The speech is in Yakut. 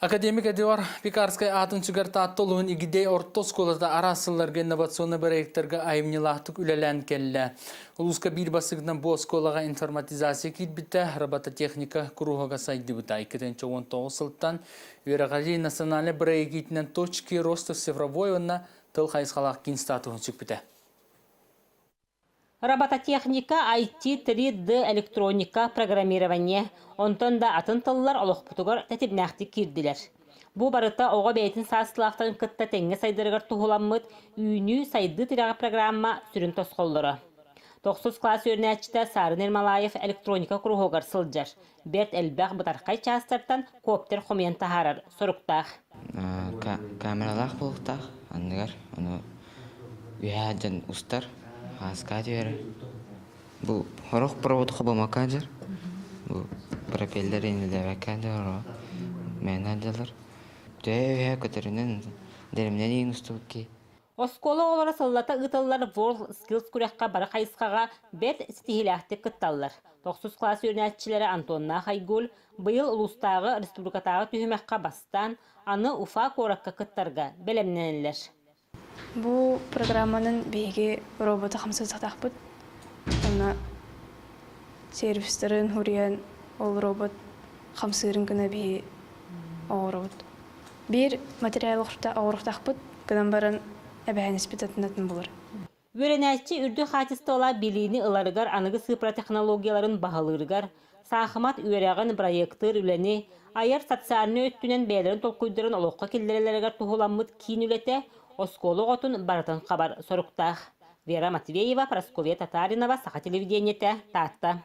Академик Эдуард Пекарскай аатын сүгэр Таатта улууһун Игидэй орто оскуолата араас сылларга инновационнай бырайыактарга айымньылаахтык үлэлээн кэллэ. Улууска биир бастакынан бу оскуолаҕа информатизация киирбитэ, робототехника куруһуога сайдыбыта. 2019 сылтан үөрэҕирии национальнай бырайыак иитинэн «Точки роста цифровой» уонна тыл хайысхалаах киин статуһун сүкпүтэ. Робототехника, IT, 3D, электроника, программирование, онтон да атын тыллар олохпутугар тэтимнээхтик киирдилэр. Бу барыта оҕо бэйэтин саастыылаахтарын кытта тэҥҥэ сайдарыгар туһуламмыт Үүнүү сайдыы тирэҕэ программа сүрүн тосхоллоро. Тохсус кылаас үөрэнээччитэ Саарын Ермолаев электроника куруһуогар сылдьар. Бэрт элбэх бытархай чаастартан коптер хомуйан таһаарар соруктаах. Камералаах буолуохтаах анныгар ону үөһээ дьон устар хааскаа түһэрэр бу сорох провод хобомокка дьар бу пропеллер инилээбэккэ дьар мээнэ дьалар төһө үөһээ көтөрүнэн дэримнэн иин устубут киһи. Оскуола оҕолоро сыллата ыытыллар World Skills күрэххэ бары хайысхаҕа бэрт ситиһиилээхтик кытталлар. Тохсус кылаас үөрэнээччилэрэ Антоннаах Айгуль быйыл улуустааҕы республикатааҕы түһүмэххэ бастаан, аны Уфа куоракка кыттарга бэлэмнэнэллэр. Бу программанан биһиги роботы хамсатахпыт. Онно сервистарын хуруйан ол робот хамсыырын гына биһи оҥоробут. Биир материал оҥоруохтаахпыт гынан баран эбэһээниспит атын-атын булар. Үөрэнээччи үрдүк хаачыстыбалаах билиини ыларыгар аныгы сыыппара технологияларын баһылыырыгар, саахымат үөрэҕин бырайыактыыр үлэни, айар социальнай өттүнэн бэйэлэрин толкуйдарын олоххо киллэрэллэригэр туһуламмыт киин үлэтэ оскуола оҕотун барытын хабар соруктаах. Вера Матвеева, Прасковья Татаринова, Саха телевидениетэ, Таатта.